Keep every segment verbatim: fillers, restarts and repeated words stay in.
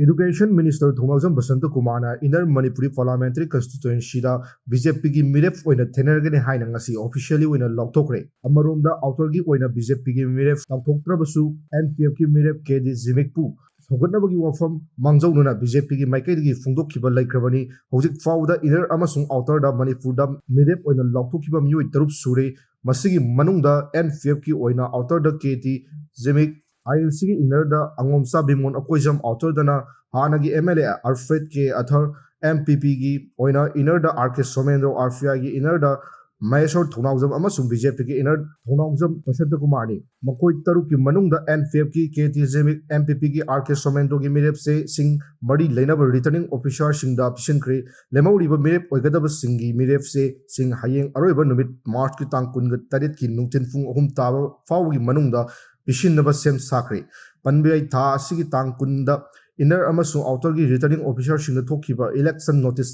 Education Minister ꯊꯧꯅꯥꯎꯖꯝ ꯕꯁꯟꯇ ꯀꯨꯃꯥꯔꯅ Inner Manipuri Parliamentary Constituencyꯗ BJPꯒꯤ ꯃꯤꯔꯦꯞ ꯑꯣꯏꯅ ꯊꯦꯡꯅꯔꯒꯅꯤ ꯍꯥꯏꯅ ꯉꯁꯤ officially ꯑꯣꯏꯅ ꯂꯥꯎꯊꯣꯛꯈ꯭ꯔꯦ꯫ ꯑꯃꯔꯣꯝꯗ outerꯒꯤ ꯑꯣꯏꯅ BJPꯒꯤ ꯃꯤꯔꯦꯞ ꯂꯥꯎꯊꯣꯛꯇ꯭ꯔꯕꯁꯨ, NPFꯀꯤ ꯃꯤꯔꯦꯞ ꯀꯦ ꯗꯤ ꯖꯤꯃꯤꯛꯄꯨ ꯁꯧꯒꯠꯅꯕꯒꯤ ꯋꯥꯐꯝ ꯃꯥꯡꯖꯧꯅꯅ BJPꯒꯤ ꯃꯥꯏꯀꯩꯗꯒꯤ ꯐꯣꯡꯗꯣꯛꯈꯤꯕ ꯂꯩꯈ꯭ꯔꯕꯅꯤ꯫ ꯍꯧꯖꯤꯛ ꯐꯥꯎꯕꯗ inner ꯑꯃꯁꯨꯡ outerꯗ ꯃꯅꯤꯄꯨꯔꯗ ꯃꯤꯔꯦꯞ ꯑꯣꯏꯅ ꯂꯥꯎꯊꯣꯛꯈꯤꯕ ꯃꯤꯑꯣꯏ ꯇꯔꯨꯛ ꯁꯨꯔꯦ꯫ ꯃꯁꯤꯒꯤ ꯃꯅꯨꯡꯗ NPFꯀꯤ ꯑꯣꯏꯅ outerꯗ ꯀꯦ ꯗꯤ ꯖꯤꯃꯤꯛ, INCꯒꯤ innerꯗ ꯑꯉꯣꯝꯆꯥ ꯕꯤꯃꯣꯟ ꯑꯀꯣꯏꯖꯝ, outerꯗꯅ ꯍꯥꯟꯅꯒꯤ MLA Alfred K ꯑꯊꯔ, NPPꯒꯤ ꯑꯣꯏꯅ innerꯗ R K ꯁꯣꯃꯦꯟꯗ꯭ꯔꯣ, RPIꯒꯤ innerꯗ ꯃꯍꯦꯁꯣꯔ ꯊꯧꯅꯥꯎꯖꯝ ꯑꯃꯁꯨꯡ BJPꯒꯤ inner ꯊꯧꯅꯥꯎꯖꯝ ꯕꯁꯟꯇ ꯀꯨꯃꯥꯔꯅꯤ꯫ ꯃꯈꯣꯏ ꯇꯔꯨꯛꯀꯤ ꯃꯅꯨꯡꯗ NPFꯀꯤ ꯀꯦ ꯗꯤ ꯖꯤꯃꯤꯛ, NPPꯒꯤ R K ꯁꯣꯃꯦꯟꯗ꯭ꯔꯣꯒꯤ ꯃꯤꯔꯦꯞꯁꯦ ꯁꯤꯡ ꯃꯔꯤ ꯂꯩꯅꯕ returning officerꯁꯤꯡꯗ ꯄꯤꯁꯤꯟꯈ꯭ꯔꯦ꯫ ꯂꯦꯝꯍꯧꯔꯤꯕ ꯃꯤꯔꯦꯞ ꯑꯣꯏꯒꯗꯕꯁꯤꯡꯒꯤ ꯃꯤꯔꯦꯞꯁꯦ ꯁꯤꯡ ꯍꯌꯦꯡ ꯑꯔꯣꯏꯕ ꯅꯨꯃꯤꯠ Marchꯀꯤ ꯇꯥꯡ ꯀꯨꯟꯒ ꯇꯔꯦꯠꯀꯤ ꯅꯨꯡꯊꯤꯜ ꯄꯨꯡ ꯑꯍꯨꯝ ꯇꯥꯕ ꯐꯥꯎꯕꯒꯤ ꯃꯅꯨꯡꯗ ꯄꯤꯁꯤꯟꯅꯕ ꯁꯦꯝ ꯁꯥꯈ꯭ꯔꯦ꯫ ꯄꯟꯕ ꯌꯥꯏ, ꯊꯥ ꯑꯁꯤꯒꯤ ꯇꯥꯡ ꯀꯨꯟꯗ inner ꯑꯃꯁꯨꯡ outerꯒꯤ returning officerꯁꯤꯡꯗ ꯊꯣꯛꯈꯤꯕ election notice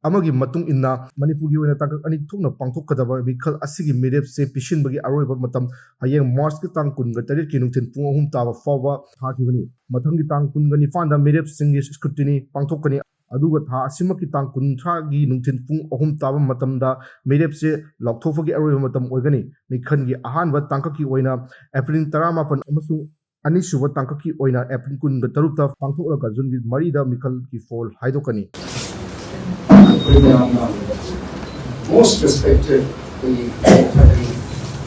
ꯑꯃꯒꯤ ꯃꯇꯨꯡ ꯏꯟꯅ ꯃꯅꯤꯄꯨꯔꯒꯤ ꯑꯣꯏꯅ ꯇꯥꯡꯀꯛ ꯑꯅꯤ ꯊꯣꯛꯅ ꯄꯥꯡꯊꯣꯛꯀꯗꯕ ꯃꯤꯈꯜ ꯑꯁꯤꯒꯤ ꯃꯤꯔꯦꯞꯁꯦ ꯄꯤꯁꯤꯟꯕꯒꯤ ꯑꯔꯣꯏꯕ ꯃꯇꯝ ꯍꯌꯦꯡ Marchꯀꯤ ꯇꯥꯡ ꯀꯨꯟꯒ ꯇꯔꯦꯠꯀꯤ ꯅꯨꯡꯊꯤꯜ ꯄꯨꯡ ꯑꯍꯨꯝ ꯇꯥꯕ ꯐꯥꯎꯕ ꯊꯥꯈꯤꯕꯅꯤ꯫ ꯃꯊꯪꯒꯤ ꯇꯥꯡ ꯀꯨꯟꯒ ꯅꯤꯄꯥꯟꯗ ꯃꯤꯔꯦꯞꯁꯤꯡꯒꯤ scrutiny ꯄꯥꯡꯊꯣꯛꯀꯅꯤ꯫ ꯑꯗꯨꯒ ꯊꯥ ꯑꯁꯤꯃꯛꯀꯤ ꯇꯥꯡ ꯀꯨꯟꯊ꯭ꯔꯥꯒꯤ ꯅꯨꯡꯊꯤꯜ ꯄꯨꯡ ꯑꯍꯨꯝ ꯇꯥꯕ ꯃꯇꯝꯗ ꯃꯤꯔꯦꯞꯁꯦ ꯂꯥꯎꯊꯣꯛꯄꯒꯤ ꯑꯔꯣꯏꯕ ꯃꯇꯝ ꯑꯣꯏꯒꯅꯤ꯫ ꯃꯤꯈꯜꯒꯤ ꯑꯍꯥꯟꯕ ꯇꯥꯡꯀꯛꯀꯤ ꯑꯣꯏꯅ April ꯇꯔꯥꯃꯥꯄꯟ ꯑꯃꯁꯨꯡ ꯑꯅꯤꯁꯨꯕ ꯇꯥꯡꯀꯛꯀꯤ ꯑꯣꯏꯅ April ꯀꯨꯟꯒ ꯇꯔꯨꯛꯇ ꯄꯥꯡꯊꯣꯛꯂꯒ Juneꯒꯤ ꯃꯔꯤꯗ ꯃꯤꯈꯜꯒꯤ ꯐꯣꯜ ꯍꯥꯏꯗꯣꯛꯀꯅꯤ꯫ ꯑꯩꯈꯣꯏ ꯃꯌꯥꯝꯅ most respected ꯑꯩꯈꯣꯏꯒꯤ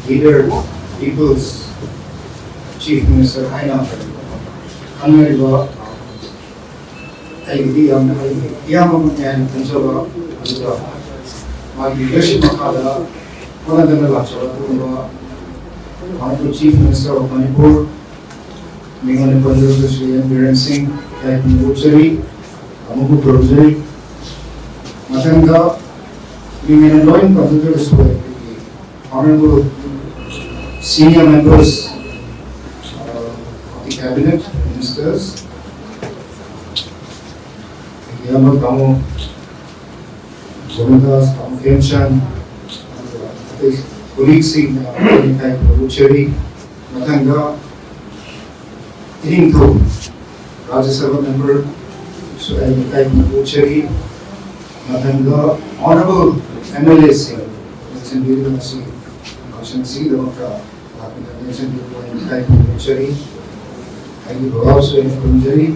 leader, people's chief minister ꯍꯥꯏꯅ ꯈꯪꯅꯔꯤꯕ, ꯑꯩꯒꯤꯗꯤ ꯌꯥꯝꯅ ꯑꯩꯒꯤ ꯏꯌꯥꯝꯕꯃꯛꯅꯤ ꯍꯥꯏꯅ ꯈꯟꯖꯕ, ꯑꯗꯨꯒ ꯃꯥꯒꯤ leadership ꯃꯈꯥꯗ ꯍꯣꯠꯅꯗꯨꯅ ꯂꯥꯛꯆꯕ ꯑꯗꯨꯒꯨꯝꯕ Honorable Chief Minister of Manipur, ꯃꯤꯉꯣꯟꯗ ꯄꯟꯖꯔꯕꯁꯨ ꯌꯥꯏ, ꯕꯤꯔꯦꯟ ꯁꯤꯡ, ꯌꯥꯏꯐꯅ ꯎꯠꯆꯔꯤ, ꯑꯃꯨꯛꯀ ꯈꯨꯔꯨꯝꯖꯔꯤ꯫ ꯃꯊꯪꯗ ꯃꯤꯡ ꯑꯣꯏꯅ ꯂꯣꯏꯅ ꯄꯟꯖꯗ꯭ꯔꯒꯁꯨ ꯑꯩꯈꯣꯏꯒꯤ honorable senior members, uh, of the cabinet, ministers, ꯏꯌꯥꯝꯕ ꯇꯥꯃꯣ ꯒꯣꯕꯤꯟꯗꯥꯁ, ꯇꯥꯃꯣ ꯈꯦꯝꯆꯥꯟ, ꯑꯗꯨꯒ ꯑꯇꯩ colleagueꯁꯤꯡ ꯃꯌꯥꯝ ꯂꯣꯏꯅ ꯏꯀꯥꯏ ꯈꯨꯝꯅꯕ ꯎꯠꯆꯔꯤ꯫ ꯃꯊꯪꯗ ꯏꯅꯤꯡꯊꯧ ꯔꯥꯖ꯭ꯌ ꯁꯚꯥ memberꯁꯨ ꯑꯩꯅ ꯏꯀꯥꯏ ꯈꯨꯝꯅꯕ ꯎꯠꯆꯔꯤ꯫ ꯃꯊꯪꯗ honorable MLAꯁꯤꯡ ꯂꯦꯡꯁꯤꯟꯕꯤꯔꯤꯕ ꯉꯁꯤ function ꯑꯁꯤꯒꯤꯗꯃꯛꯇ ꯂꯥꯛꯄꯤꯗꯕ ꯂꯦꯡꯁꯤꯟꯕꯤꯔꯤꯕ ꯑꯩꯅ ꯏꯀꯥꯏ ꯈꯨꯝꯅꯕ ꯎꯠꯆꯔꯤ꯫ ꯑꯩꯒꯤ ꯕꯕꯥꯕꯨꯁꯨ ꯑꯩꯅ ꯈꯨꯔꯨꯝꯖꯔꯤ꯫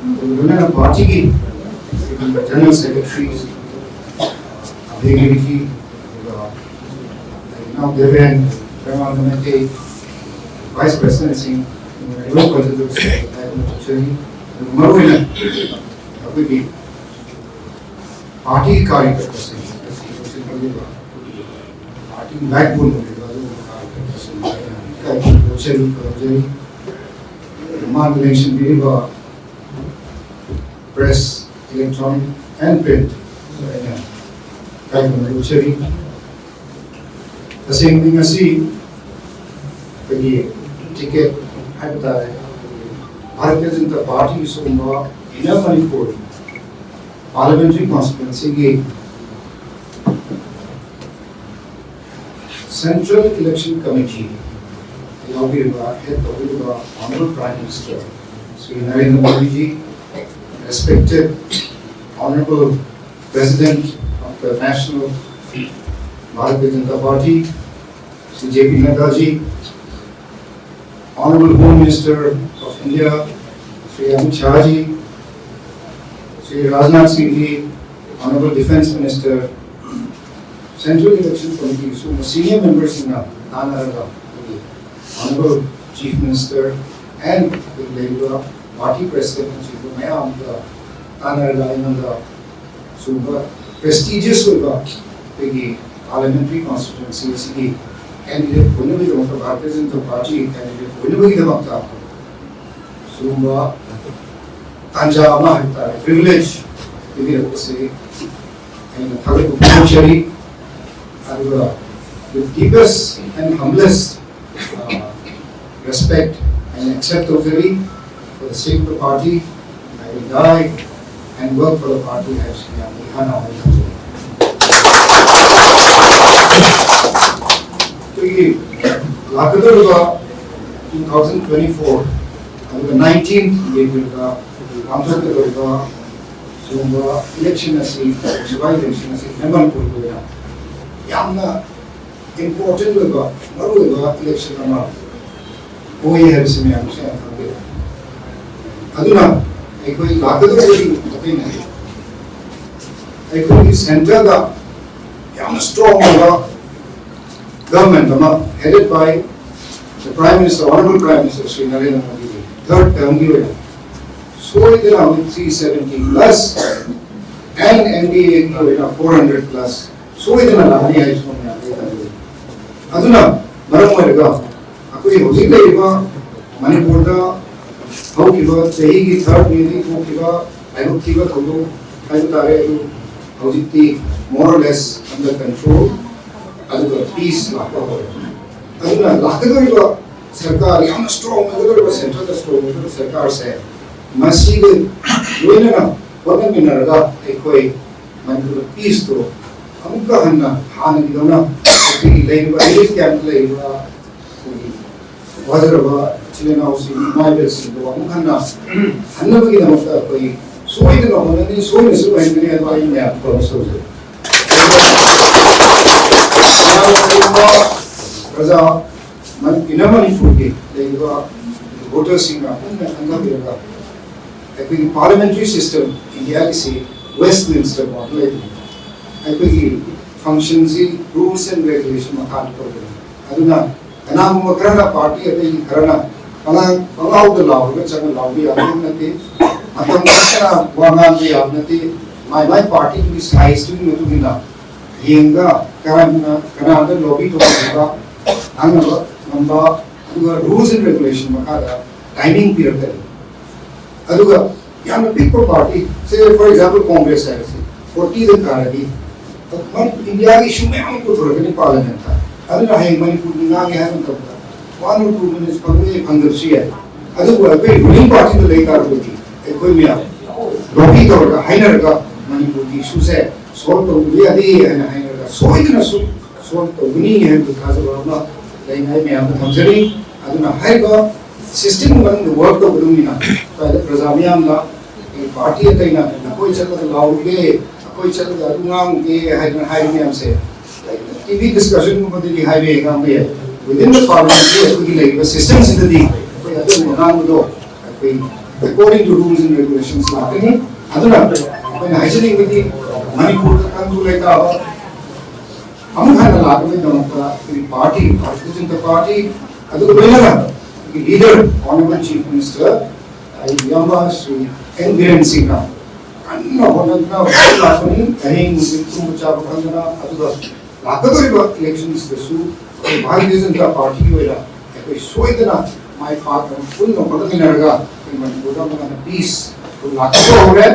ꯑꯗꯨꯒ ꯂꯣꯏꯅꯅ partyꯒꯤ general secretary ꯑꯕꯦꯒꯤꯔꯤꯒꯤ, ꯑꯗꯨꯒ ꯏꯅꯥꯎ ꯗꯦꯕꯦꯟ, ꯄ꯭ꯔꯦꯃꯥꯅꯟꯗ ꯃꯩꯇꯩ, vice presidentꯁꯤꯡ, ꯂꯣꯏꯅ ꯄꯟꯖꯗꯕꯁꯨ ꯏꯀꯥꯏ ꯈꯨꯝꯅꯕ ꯎꯠꯆꯔꯤ꯫ ꯑꯗꯨꯒ ꯃꯔꯨꯑꯣꯏꯅ ꯑꯩꯈꯣꯏꯒꯤ partyꯒꯤ ꯀꯥꯔꯌꯀꯔꯇꯥꯁꯤꯡ ꯑꯁꯤ ꯂꯣꯏꯁꯤꯟꯕꯤꯔꯤꯕ partyꯒꯤ backbone ꯑꯣꯏꯔꯤꯕ ꯑꯗꯨꯒꯨꯝꯕ ꯀꯥꯔꯌꯀꯔꯇꯥꯁꯤꯡ ꯑꯩꯅ ꯏꯀꯥꯏ ꯈꯨꯝꯅꯕ ꯎꯠꯆꯔꯤ, ꯈꯨꯔꯨꯝꯖꯔꯤ꯫ ꯃꯃꯥꯡꯗ ꯂꯦꯡꯁꯤꯟꯕꯤꯔꯤꯕ press, electronic and print ꯑꯩꯅ ꯏꯀꯥꯏ ꯈꯨꯝꯅꯕ ꯎꯠꯆꯔꯤ꯫ ꯇꯁꯦꯡꯕꯗꯤ ꯉꯁꯤ ꯑꯩꯈꯣꯏꯒꯤ ticket ꯍꯥꯏꯕ ꯇꯥꯔꯦ, ꯚꯥꯔꯇꯤꯌ ꯖꯅꯇꯥ ꯄꯥꯔꯇꯤꯒꯤ ꯁꯤꯒꯨꯝꯕ Inner Manipur parliamentary constituencyꯒꯤ Central Election Committee ꯌꯥꯎꯕꯤꯔꯤꯕ, head ꯇꯧꯕꯤꯔꯤꯕ honorable Prime Minister Shri Narendra ꯃꯣꯗꯤꯖꯤ, respected honorable President of the National Bharatiya Janata Party, Shri J P Nadda ji, Honorable Home Minister of India, Shri Amit Shah ji, Shri Rajnath Singh ji, Honorable Defence Minister, Central Election Committee ꯁꯤꯒꯨꯝꯕ senior memberꯁꯤꯡꯅ ꯇꯥꯟꯅꯔꯒ ꯑꯩꯈꯣꯏꯒꯤ Honorable Chief Minister and ꯑꯩꯈꯣꯏꯒꯤ ꯂꯩꯔꯤꯕ party president ꯁꯤꯒꯨꯝꯕ ꯃꯌꯥꯝꯒ ꯇꯥꯟꯅꯔꯒ ꯑꯩꯉꯣꯟꯗ ꯁꯤꯒꯨꯝꯕ prestigious ꯑꯣꯏꯕ ꯑꯩꯈꯣꯏꯒꯤ parliamentary constituency ꯑꯁꯤꯒꯤ candidate ꯑꯣꯏꯅꯕꯒꯤꯗꯃꯛꯇ, ꯚꯥꯔꯇꯤꯌ ꯖꯅꯇꯥ ꯄꯥꯔꯇꯤꯒꯤ candidate ꯑꯣꯏꯅꯕꯒꯤꯗꯃꯛꯇ ꯁꯤꯒꯨꯝꯕ ꯇꯥꯟꯖꯥ ꯑꯃ ꯍꯥꯏꯕ ꯇꯥꯔꯦ, privilege ꯄꯤꯕꯤꯔꯛꯄꯁꯤ ꯑꯩꯅ ꯊꯥꯒꯠꯄ ꯐꯣꯡꯗꯣꯛꯆꯔꯤ꯫ ꯑꯗꯨꯒ with deepest and humblest uh, respect, ꯑꯩꯅ accept ꯇꯧꯖꯔꯤ for the sake of the party. I will die and work for the party ꯍꯥꯏꯕꯁꯤꯅ ꯌꯥꯝꯅ ꯏꯍꯥꯟ ꯍꯥꯟꯅ ꯊꯝꯖꯒꯦ꯫ ꯑꯩꯈꯣꯏꯒꯤ ꯂꯥꯛꯀꯗꯧꯔꯤꯕ two thousand twenty four ꯑꯗꯨꯒ nineteen ꯌꯦꯡꯕꯤꯔꯒ ꯄꯥꯡꯊꯣꯛꯀꯗꯧꯔꯤꯕ ꯁꯤꯒꯨꯝꯕ election ꯑꯁꯤ, ꯂꯣꯛ ꯁꯚꯥ election ꯑꯁꯤ ꯃꯅꯤꯄꯨꯔꯒꯤ ꯑꯣꯏꯅ ꯌꯥꯝꯅ important ꯑꯣꯏꯕ, ꯃꯔꯨꯑꯣꯏꯕ election ꯑꯃ ꯑꯣꯏ ꯍꯥꯏꯕꯁꯤ ꯃꯌꯥꯝꯅꯁꯨ ꯌꯥꯝ ꯈꯪꯕꯤꯔꯦ꯫ ꯑꯗꯨꯅ ꯑꯩꯈꯣꯏ ꯂꯥꯛꯀꯗꯧꯔꯤꯕ ꯑꯩꯈꯣꯏꯅ ꯑꯩꯈꯣꯏꯒꯤ centreꯗ ꯌꯥꯝꯅ strong ꯑꯣꯏꯕ government ꯑꯃ headed by the Prime Minister, Honorable Prime Minister Shri Narendra Modi, third termꯒꯤ ꯑꯣꯏꯅ ꯁꯣꯏꯗꯅ ꯍꯧꯖꯤꯛ three seventy plus and NDAꯒꯤ ꯑꯣꯏꯅ four hundred plus ꯁꯣꯏꯗꯅ ꯂꯥꯛꯀꯅꯤ ꯍꯥꯏꯕꯁꯤ ꯃꯌꯥꯝꯗ ꯊꯝꯖꯒꯦ꯫ ꯑꯗꯨꯅ ꯃꯔꯝ ꯑꯣꯏꯔꯒ ꯑꯩꯈꯣꯏ ꯍꯧꯖꯤꯛ ꯂꯩꯔꯤꯕ ꯃꯅꯤꯄꯨꯔꯗ ꯍꯧꯈꯤꯕ ꯆꯍꯤꯒꯤ third mayꯗꯒꯤ ꯊꯣꯛꯈꯤꯕ ꯂꯥꯏꯕꯛ ꯊꯤꯕ ꯊꯧꯗꯣꯛ ꯍꯥꯏꯕ ꯇꯥꯔꯦ, ꯑꯗꯨ ꯍꯧꯖꯤꯛꯇꯤ more or less under control, ꯑꯗꯨꯒ peace ꯂꯥꯛꯄ ꯍꯧꯔꯦ꯫ ꯑꯗꯨꯅ ꯂꯥꯛꯀꯗꯧꯔꯤꯕ ꯁꯔꯀꯥꯔ, ꯌꯥꯝꯅ strong ꯑꯣꯏꯒꯗꯧꯔꯤꯕ centreꯗ strong ꯑꯣꯏꯒꯗꯧꯔꯤꯕ ꯁꯔꯀꯥꯔꯁꯦ, ꯃꯁꯤꯒ ꯂꯣꯏꯅꯅ ꯍꯣꯠꯅꯃꯤꯟꯅꯔꯒ ꯑꯩꯈꯣꯏ ꯃꯅꯤꯄꯨꯔꯗ peaceꯇꯣ ꯑꯃꯨꯛꯀ ꯍꯟꯅ ꯍꯥꯟꯅꯒꯤꯗꯧꯅ ꯑꯩꯈꯣꯏꯒꯤ ꯂꯩꯔꯤꯕ relief campꯇ ꯂꯩꯔꯤꯕ ꯑꯩꯈꯣꯏꯒꯤ ꯋꯥꯖꯔꯕ ꯏꯆꯤꯜ ꯏꯅꯥꯎꯁꯤꯡ, ꯏꯃꯥ ꯏꯕꯦꯜꯁꯤꯡꯗꯣ ꯑꯃꯨꯛ ꯍꯟꯅ ꯍꯟꯅꯕꯒꯤꯗꯃꯛꯇ ꯑꯩꯈꯣꯏ ꯁꯣꯏꯗꯅ ꯍꯣꯠꯅꯅꯤ, ꯁꯣꯏꯗꯅꯁꯨ ꯑꯣꯏꯍꯟꯒꯅꯤ ꯍꯥꯏꯕ ꯑꯩ ꯃꯌꯥꯝ promise ꯇꯧꯖꯔꯤ꯫ ꯀꯅꯥꯒꯨꯝꯕ ꯄ꯭ꯔꯖꯥ ꯃꯅꯤ-, inner ꯃꯅꯤꯄꯨꯔꯒꯤ ꯂꯩꯔꯤꯕ voterꯁꯤꯡꯅ ꯄꯨꯟꯅ ꯈꯟꯊꯕꯤꯔꯒ ꯑꯩꯈꯣꯏꯒꯤ parliamentary system Indiaꯒꯤꯁꯤ Westminster ꯐꯥꯎꯕ ꯂꯩꯕꯅꯤ꯫ ꯑꯩꯈꯣꯏꯒꯤ functionꯁꯤ rules and regulation ꯃꯈꯥꯗ ꯇꯧꯕꯅꯤ꯫ ꯑꯗꯨꯅ ꯀꯅꯥꯒꯨꯝꯕ ꯈꯔꯅ, party ꯑꯇꯩꯒꯤ ꯈꯔꯅ ꯄꯉꯥꯡ-, ꯄꯪꯂꯥꯎꯗ ꯂꯥꯎꯔꯒ ꯆꯪꯉ ꯂꯥꯎꯕ ꯌꯥꯕ ꯅꯠꯇꯦ꯫ ꯃꯇꯝ ꯈꯔꯅ ꯋꯥ ꯉꯥꯡꯕ ꯌꯥꯕ ꯅꯠꯇꯦ꯫ ꯃꯥꯏ ꯃꯥꯏ partyꯗꯨꯒꯤ sizeꯇꯨꯒꯤ ꯃꯇꯨꯡ ꯏꯟꯅ ꯌꯦꯡꯉꯒ ꯀꯅꯥꯅ ꯀꯅꯥꯗ lobby ꯇꯧꯕ ꯉꯥꯡꯅꯕ ꯉꯝꯕ, ꯑꯗꯨꯒ rules and regulation ꯃꯈꯥꯗ timing ꯄꯤꯔꯛꯀꯅꯤ꯫ ꯑꯗꯨꯒ ꯌꯥꯝꯅ ꯄꯤꯛꯄ party, say for example Congress ꯍꯥꯏꯔꯁꯤ, ꯐꯣꯔꯇꯤꯗ ꯀꯥꯔꯗꯤ ꯏꯟꯗꯤꯌꯥꯒꯤ ꯏꯁꯨ ꯃꯌꯥꯝ ꯑꯃ ꯄꯨꯊꯣꯔꯛꯀꯅꯤ ꯄꯥꯔꯂꯤꯌꯥꯃꯦꯟꯠꯇ꯫ ꯑꯗꯨꯅ ꯍꯌꯦꯡ ꯃꯅꯤꯄꯨꯔꯒꯤ ꯉꯥꯡꯒꯦ ꯍꯥꯏꯕ ꯃꯇꯝꯗ ꯋꯥꯟ ꯑꯣꯔ ꯇꯨ ꯃꯤꯅꯤꯠꯁ ꯐꯪꯕ ꯌꯥꯏ, ꯐꯪꯗꯕꯁꯨ ꯌꯥꯏ꯫ ꯑꯗꯨꯕꯨ ꯑꯩꯈꯣꯏ ꯔꯨꯂꯤꯡ ꯄꯥꯔꯇꯤꯗ ꯂꯩ ꯇꯥꯔꯒꯗꯤ ꯑꯩꯈꯣꯏ ꯃꯌꯥꯝ ꯂꯣꯕꯤ ꯇꯧꯔꯒ ꯍꯥꯏꯅꯔꯒ ꯃꯅꯤꯄꯨꯔꯒꯤ ꯏꯁꯨꯁꯦ ꯁꯣꯜꯕ ꯇꯧꯕ ꯌꯥꯗꯦ ꯍꯥꯏꯅ ꯍꯥꯏꯅꯔꯒ ꯁꯣꯏꯗꯅꯁꯨ ꯁꯣꯜꯕ ꯇꯧꯒꯅꯤ ꯍꯥꯏꯕꯒꯤ ꯊꯥꯖꯕ ꯑꯃ ꯂꯩꯅ ꯑꯩ ꯃꯌꯥꯝꯗ ꯊꯝꯖꯔꯤ꯫ ꯑꯗꯨꯅ ꯍꯥꯏꯔꯤꯕ ꯁꯤꯁꯇꯦꯝꯒꯤ ꯃꯅꯨꯡꯗ ꯋꯥꯔꯛ ꯇꯧꯒꯗꯕꯅꯤꯅ ꯁ꯭ꯋꯥꯏꯗ ꯄ꯭ꯔꯖꯥ ꯃꯤꯌꯥꯝꯅ ꯑꯩꯈꯣꯏ ꯄꯥꯔꯇꯤ ꯑꯇꯩꯅ ꯅꯈꯣꯏ ꯆꯠꯂꯒ ꯂꯥꯎꯔꯨꯒꯦ, ꯑꯩꯈꯣꯏ ꯆꯠꯂꯒ ꯑꯗꯨ ꯉꯥꯡꯉꯨꯒꯦ ꯍꯥꯏꯗꯅ ꯍꯥꯏꯔꯤ ꯃꯌꯥꯝꯁꯦ ꯇꯤ ꯚꯤ ꯗꯤꯁꯀꯁꯟꯒꯨꯝꯕꯗꯗꯤ ꯍꯥꯏꯕ ꯌꯥꯏ, ꯉꯥꯡꯕ ꯌꯥꯏ꯫ ꯋꯤꯗꯤꯟ ꯗ ꯄꯥꯔꯂꯤꯌꯥꯃꯦꯟꯠꯀꯤ ꯑꯩꯈꯣꯏꯒꯤ ꯂꯩꯔꯤꯕ ꯁꯤꯁꯇꯦꯝꯁꯤꯗꯗꯤ ꯑꯩꯈꯣꯏ ꯑꯗꯨꯒꯨꯝꯕ ꯉꯥꯡꯕꯗꯣ ꯑꯩꯈꯣꯏ according to rules and regulations ꯂꯥꯛꯀꯅꯤ꯫ ꯑꯗꯨꯅ ꯑꯩꯈꯣꯏꯅ ꯍꯥꯏꯖꯅꯤꯡꯕꯗꯤ ꯃꯅꯤꯄꯨꯔꯗ ꯇꯪꯗꯨ ꯂꯩꯇꯥꯕ ꯑꯃꯨꯛ ꯍꯟꯅ ꯂꯥꯛꯅꯕꯒꯤꯗꯃꯛꯇ ꯑꯩꯈꯣꯏꯒꯤ ꯄꯥꯔꯇꯤ, ꯚꯥꯔꯇꯤꯌ ꯖꯅꯇꯥ ꯄꯥꯔꯇꯤ, ꯑꯗꯨꯒ ꯂꯣꯏꯅꯅ ꯑꯩꯈꯣꯏꯒꯤ ꯂꯤꯗꯔ, ꯑꯣꯅꯔꯦꯕꯜ ꯆꯤꯐ ꯃꯤꯅꯤꯁꯇꯔ, ꯑꯩꯒꯤ ꯏꯌꯥꯝꯕ ꯁ꯭ꯔꯤ ꯑꯦꯟ ꯕꯤꯔꯦꯟ ꯁꯤꯡꯅ ꯀꯟꯅ ꯍꯣꯠꯅꯗꯨꯅ ꯍꯧꯖꯤꯛ ꯂꯥꯛꯄꯅꯤ꯫ ꯑꯍꯤꯡ ꯅꯨꯡꯊꯤꯜ ꯇꯨꯝꯕ ꯆꯥꯕ ꯈꯪꯗꯅ, ꯑꯗꯨꯒ ꯂꯥꯛꯀꯗꯧꯔꯤꯕ ꯏꯂꯦꯛꯁꯟꯁꯤꯗꯁꯨ ꯑꯩꯈꯣꯏ ꯚꯥꯔꯇꯤꯌ ꯖꯅꯇꯥ ꯄꯥꯔꯇꯤꯒꯤ ꯑꯣꯏꯅ ꯑꯩꯈꯣꯏ ꯁꯣꯏꯗꯅ ꯃꯥꯏ ꯄꯥꯛꯅ ꯄꯨꯟꯅ ꯍꯣꯠꯅꯃꯤꯟꯅꯔꯒ ꯑꯩꯈꯣꯏ ꯃꯅꯤꯄꯨꯔꯗ ꯑꯃꯨꯛ ꯍꯟꯅ ꯄꯤꯁ ꯂꯥꯛꯄ ꯍꯧꯔꯦ꯫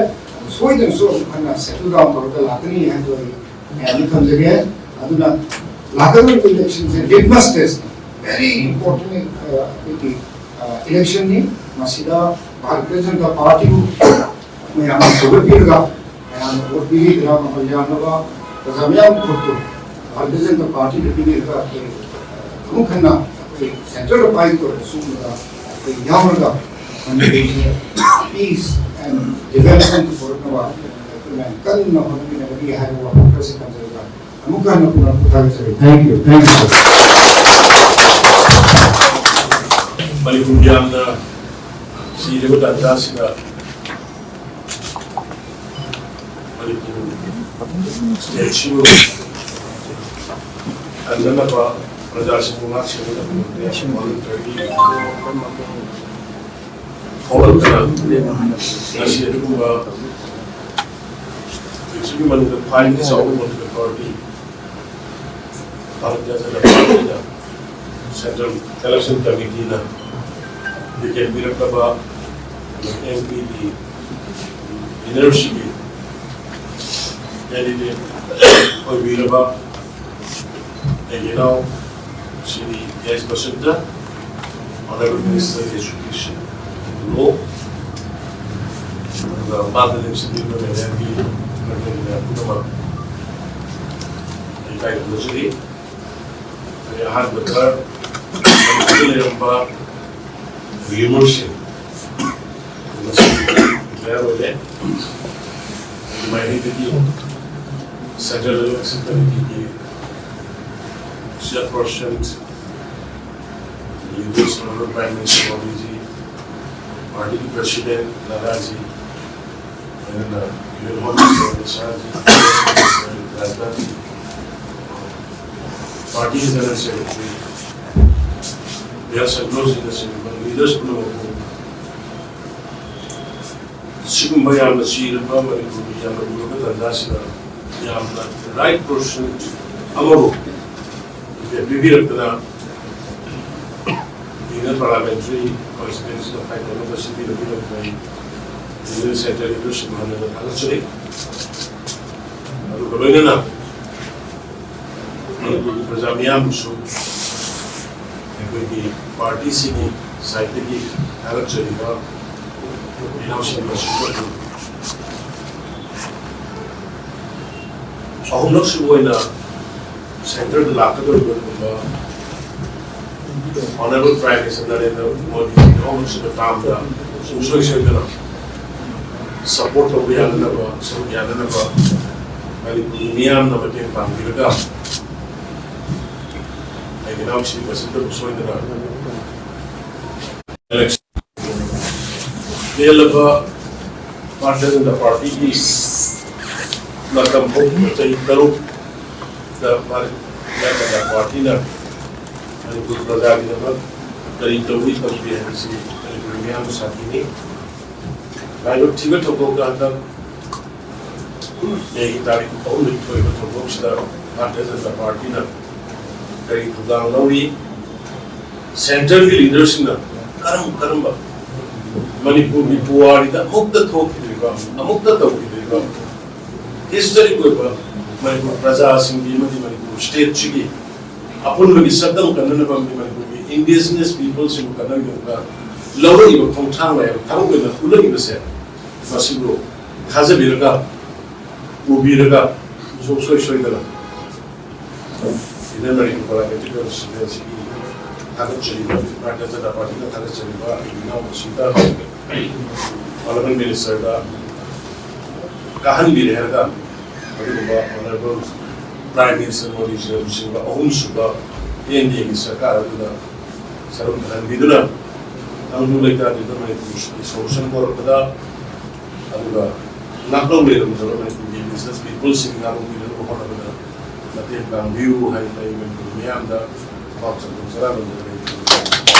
ꯁꯣꯏꯗꯅꯁꯨ ꯑꯃꯨꯛ ꯍꯟꯅ ꯁꯦꯇꯜ ꯗꯥꯎꯟ ꯇꯧꯔꯒ ꯂꯥꯛꯀꯅꯤ ꯍꯥꯏꯕꯗꯣ ꯑꯩ ꯃꯌꯥꯝꯗ ꯊꯝꯖꯒꯦ꯫ ꯑꯗꯨꯅ ꯂꯥꯛꯀꯗꯧꯔꯤꯕ ꯏꯂꯦꯛꯁꯟꯁꯦ ꯂꯤꯠꯃꯁ ꯇꯦꯁ, ꯚꯦꯔꯤ ꯏꯝꯄꯣꯔꯇꯦꯟ ꯑꯩꯈꯣꯏꯒꯤ ꯏꯂꯦꯛꯁꯟꯅꯤ꯫ ꯃꯁꯤꯗ ꯚꯥꯔꯇꯤꯌ ꯖꯅꯇꯥ ꯄꯥꯔꯇꯤꯕꯨ ꯃꯌꯥꯝꯅ ꯁꯧꯒꯠꯄꯤꯔꯒ, ꯃꯌꯥꯝꯅ ꯚꯣꯠ ꯄꯤꯕꯤꯗꯅ ꯃꯃꯜ ꯌꯥꯝꯂꯕ ꯄ꯭ꯔꯖꯥ ꯃꯤꯌꯥꯝꯒꯤ ꯚꯣꯠꯇꯨ ꯚꯥꯔꯇꯤꯌ ꯖꯅꯇꯥ ꯄꯥꯔꯇꯤꯗ ꯄꯤꯕꯤꯔꯒ ꯑꯩꯈꯣꯏ ꯑꯃꯨꯛ ꯍꯟꯅ ꯑꯩꯈꯣꯏ ꯁꯦꯟꯇꯔꯗ ꯄꯥꯏꯒꯗꯧꯔꯤꯕ ꯁꯤꯒꯨꯝꯕꯗ ꯑꯩꯈꯣꯏ ꯌꯥꯎꯔꯒ ꯃꯅꯤꯄꯨꯔꯁꯦ ꯄꯤꯁ ꯑꯦꯟ ꯗꯤꯕꯂꯞꯃꯦꯟꯠ ꯄꯨꯔꯛꯅꯕ ꯑꯩꯈꯣꯏ ꯃꯌꯥꯝ ꯀꯟꯅ ꯍꯣꯠꯅꯃꯤꯟꯅꯒꯅꯤ ꯍꯥꯏꯕ ꯋꯥꯐꯝ ꯈꯔꯁꯤ ꯊꯝꯖꯔꯒ ꯑꯃꯨꯛ ꯍꯟꯅ ꯄꯨꯅꯔꯛꯄ ꯊꯥꯒꯠꯆꯔꯤ꯫ Thank you, thank you, sir. Manipur ꯃꯤꯌꯥꯝꯅ ꯁꯤꯔꯕ ꯇꯥꯟꯖꯥꯁꯤꯗ ꯃꯅꯤꯄꯨꯔ ꯁ꯭ꯇꯦꯠꯁꯤꯕꯨ ꯀꯟꯅꯅꯕ, ꯄ꯭ꯔꯖꯥꯁꯤꯡꯕꯨ ꯉꯥꯛ ꯁꯦꯟꯅꯅꯕ ꯅꯦꯁꯅꯦꯜ ꯚꯣꯂꯨꯟꯇꯔꯤ ꯊꯣꯛꯂꯛꯇꯅ ꯉꯁꯤ ꯑꯗꯨꯒꯨꯝꯕ ꯄ꯭ꯔꯤꯊꯤꯕꯤ ꯃꯅꯨꯡꯗ ꯈ꯭ꯋꯥꯏꯗꯒꯤ ꯆꯥꯎꯕ ꯄꯣꯂꯤꯇꯤꯀꯦꯜ ꯄꯥꯔꯇꯤ ꯚꯥꯔꯇꯤꯌ ꯖꯅꯇꯥ ꯄꯥꯔꯇꯤꯅ ꯁꯦꯟꯇ꯭ꯔꯦꯜ ꯏꯂꯦꯛꯁꯟ ꯀꯃꯤꯇꯤꯅ ꯇꯤꯀꯦꯠ ꯄꯤꯔꯛꯂꯕ ꯑꯦꯝ ꯄꯤꯒꯤ ꯋꯤꯅꯔꯁꯤꯒꯤ Candidate ꯑꯣꯏꯕꯤꯔꯕ ꯑꯩꯒꯤ ꯏꯅꯥꯎ ꯁ꯭ꯔꯤ ꯑꯦꯁ Basanta, Honorable Minister of Education and Law, ꯑꯗꯨꯒ ꯃꯥꯗ ꯂꯦꯡꯁꯤꯟꯕꯤꯔꯤꯕ ꯃꯦꯗꯤꯌꯥꯒꯤ ꯃꯔꯨꯞꯁꯤꯡ ꯄꯨꯝꯅꯃꯛ ꯑꯩ ꯏꯀꯥꯏ ꯈꯨꯝꯅꯖꯔꯤ꯫ ꯑꯩ ꯑꯍꯥꯟꯕꯗ ꯃꯅꯤꯄꯨꯔꯗ ꯂꯩꯔꯝꯕ ꯔꯤꯌꯨꯃꯔꯁꯤꯡ ꯃꯁꯤ ꯀ꯭ꯂꯤꯌꯥꯔ ꯑꯣꯏꯔꯦ꯫ ꯑꯗꯨꯃꯥꯏꯅꯗꯒꯤ central election ꯀꯃꯤꯇꯤꯒꯤ ꯆꯤꯌꯔꯄꯔꯁꯟ, leaders, honourable prime minister ꯃꯣꯗꯤꯖꯤ, ꯄꯥꯔꯇꯤꯒꯤ ꯄ꯭ꯔꯁꯤꯗꯦꯟ ꯅꯗꯥꯖꯤ, ꯑꯗꯨꯅ union home minister Amit ꯁꯥꯍꯖꯤ, Rajnath G, party general secretary B L ꯁꯟꯇꯣꯁꯖꯤꯅꯆꯤꯡꯕ leaders ꯄꯨꯝꯅꯃꯛꯄꯨ ꯁꯤꯒꯨꯝꯕ ꯌꯥꯝꯅ ꯆꯤꯔꯕ ꯃꯅꯤꯄꯨꯔꯒꯤ ꯌꯥꯝꯅ ꯂꯨꯔꯕ ꯇꯥꯟꯖꯥꯁꯤꯗ ꯌꯥꯝꯅ ꯔꯥꯏꯠ ꯄꯔꯁꯟ ꯑꯃꯕꯨ ꯄꯤꯕꯤꯔꯛꯇꯅ ꯌꯨꯅꯤꯌꯟ ꯄꯥꯔꯂꯥꯃꯦꯟꯇꯔꯤ ꯀꯣꯟꯁꯇꯤꯇ꯭ꯋꯦꯟꯁꯤꯗ ꯐꯥꯏꯗ ꯑꯃ ꯁꯤꯟꯕꯤꯔꯛꯄꯒꯤꯗꯃꯛꯇ ꯑꯩ ꯌꯨꯅꯤꯌꯟ ꯁꯦꯟꯇꯔꯒꯤ ꯂꯤꯗꯔꯁꯤꯞ ꯍꯟꯅ ꯊꯥꯒꯠꯆꯔꯤ꯫ ꯑꯗꯨꯒ ꯂꯣꯏꯅꯅ ꯃꯅꯤꯄꯨꯔꯒꯤ ꯄ꯭ꯔꯖꯥ ꯃꯤꯌꯥꯝꯕꯨꯁꯨ ꯑꯩꯈꯣꯏꯒꯤ ꯄꯥꯔꯇꯤꯁꯤꯒꯤ ꯁꯥꯏꯠꯇꯒꯤ ꯊꯥꯒꯠꯆꯔꯤꯕ ꯏꯅꯥꯎꯁꯤꯡ ꯑꯁꯤꯕꯨ ꯑꯍꯨꯝꯂꯛꯁꯨꯕ ꯑꯣꯏꯅ ꯁꯦꯟꯇꯔꯗ ꯂꯥꯛꯀꯗꯧꯔꯤꯕ ꯑꯗꯨꯒꯨꯝꯕ ꯑꯣꯅꯔꯦꯕꯜ ꯄ꯭ꯔꯥꯏꯝ ꯃꯤꯅꯤꯁꯇꯔ ꯅꯔꯦꯟꯗ꯭ꯔ ꯃꯣꯗꯤꯒꯤ ꯑꯍꯨꯝꯂꯛꯁꯨꯕ ꯇꯥꯝꯗ ꯁꯨꯡꯁꯣꯏ ꯁꯣꯏꯗꯅ ꯁꯄꯣꯔꯠ ꯇꯧꯕ ꯌꯥꯅꯅꯕ, ꯁꯔꯨꯛ ꯌꯥꯅꯅꯕ ꯃꯅꯤꯄꯨꯔꯒꯤ ꯃꯤꯌꯥꯝꯅ ꯃꯇꯦꯡ ꯄꯥꯡꯕꯤꯔꯒ ꯑꯩꯒꯤ ꯏꯅꯥꯎꯁꯤꯡ ꯑꯁꯤꯗꯕꯨ ꯁꯣꯏꯗꯅ ꯇꯦꯜꯂꯕ ꯚꯥꯔꯇꯤꯌ ꯖꯅꯇꯥ ꯄꯥꯔꯇꯤꯒꯤ ꯃꯇꯝ ꯍꯧꯈꯤꯕ ꯆꯍꯤ ꯇꯔꯨꯛꯇ ꯚꯥꯔꯇꯤꯌ ꯖꯅꯇꯥ ꯄꯥꯔꯇꯤꯅ ꯃꯅꯤꯄꯨꯔ ꯄ꯭ꯔꯖꯥꯒꯤꯗꯃꯛ ꯀꯔꯤ ꯇꯧꯔꯤ ꯇꯧꯗꯦ ꯍꯥꯏꯕꯁꯤ ꯃꯅꯤꯄꯨꯔ ꯃꯤꯌꯥꯝꯅ ꯁꯥꯈꯤꯅꯤ꯫ ꯂꯥꯏꯕꯛ ꯊꯤꯕ ꯊꯧꯗꯣꯛꯇ ꯍꯟꯗꯛ ꯃꯦꯒꯤ ꯇꯥꯔꯤꯛ ꯑꯍꯨꯝꯗꯒꯤ ꯊꯣꯛꯏꯕ ꯊꯧꯗꯣꯛꯁꯤꯗ ꯚꯥꯔꯇꯤꯌ ꯖꯅꯇꯥ ꯄꯥꯔꯇꯤꯅ ꯀꯔꯤ ꯊꯧꯗꯥꯡ ꯂꯧꯔꯤ, ꯁꯦꯟꯇꯔꯒꯤ ꯂꯤꯗꯔꯁꯤꯡꯅ ꯀꯔꯝ ꯀꯔꯝꯕ ꯃꯅꯤꯄꯨꯔꯒꯤ ꯄꯨꯋꯥꯔꯤꯗ ꯑꯃꯨꯛꯇ ꯊꯣꯛꯈꯤꯗ꯭ꯔꯤꯕ, ꯑꯃꯨꯛꯇ ꯇꯧꯈꯤꯗ꯭ꯔꯤꯕ ꯍꯤꯁꯇꯣꯔꯤꯛ ꯑꯣꯏꯕ ꯃꯅꯤꯄꯨꯔ ꯄ꯭ꯔꯖꯥꯁꯤꯡꯒꯤ ꯑꯃꯗꯤ ꯃꯅꯤꯄꯨꯔ ꯁ꯭ꯇꯦꯠꯁꯤꯒꯤ ꯑꯄꯨꯟꯕꯒꯤ ꯁꯛꯇꯝ ꯀꯟꯅꯅꯕ ꯑꯃꯗꯤ ꯃꯅꯤꯄꯨꯔꯒꯤ ꯏꯟꯗꯤꯖꯤꯅꯁ ꯄꯤꯄꯜꯁꯤꯡꯕꯨ ꯀꯟꯅꯅꯕ ꯈꯣꯡꯊꯥꯡ ꯃꯌꯥꯝ ꯊꯕꯛ ꯑꯣꯏꯅ ꯎꯠꯂꯛꯏꯕꯁꯦ, ꯃꯁꯤꯕꯨ ꯊꯥꯖꯕꯤꯔꯒ, ꯎꯕꯤꯔꯒ, ꯁꯨꯡꯁꯣꯏ ꯁꯣꯏꯗꯅ Indian Manipur parliamentary ꯀꯟꯁꯇꯤꯇ꯭ꯌꯨꯑꯦꯟꯁꯤꯒꯤ ꯊꯥꯒꯠꯆꯔꯤꯕ, Bharatiya Janata ꯄꯥꯔꯇꯤꯅ ꯊꯥꯒꯠꯆꯔꯤꯕ ꯏꯅꯥꯎꯁꯤꯡꯗ, honourable ꯃꯤꯅꯤꯁꯇꯔꯗ ꯀꯥꯍꯟꯕꯤꯔꯦ ꯍꯥꯏꯔꯒ, ꯑꯗꯨꯒꯨꯝꯕ ꯑꯣꯅꯔꯦꯕꯜ ꯄ꯭ꯔꯥꯏꯝ ꯃꯤꯅꯤꯁꯇꯔ ꯃꯣꯗꯤꯖꯤꯅ ꯂꯨꯆꯤꯡꯕ ꯑꯍꯨꯝꯁꯨꯕ ꯑꯦꯟ ꯗꯤ ꯑꯦꯒꯤ ꯁꯔꯀꯥꯔ ꯑꯗꯨꯗ ꯁꯔꯨꯛ ꯌꯥꯍꯟꯕꯤꯗꯨꯅ ꯇꯪꯗꯨ ꯂꯩꯇꯥꯗꯕ ꯃꯅꯤꯄꯨꯔ ꯁꯣꯂꯨꯁꯟ ꯄꯨꯔꯛꯄꯗ, ꯑꯗꯨꯒ ꯉꯥꯛꯂꯧ ꯂꯩꯔꯝꯗꯕ ꯃꯅꯤꯄꯨꯔꯒꯤ ꯏꯟꯗꯤꯖꯤꯅꯁ ꯄꯤꯄꯜꯁꯤꯡ ꯉꯥꯛꯂꯧꯕꯤꯅꯕ ꯍꯣꯠꯅꯕꯗ ꯃꯇꯦꯡ ꯄꯥꯡꯕꯤꯌꯨ ꯍꯥꯏꯅ ꯑꯩ ꯃꯅꯤꯄꯨꯔ ꯃꯤꯌꯥꯝꯗ ꯄꯥꯎ ꯆꯥꯎꯊꯣꯛꯆꯔꯝꯕꯅꯤ꯫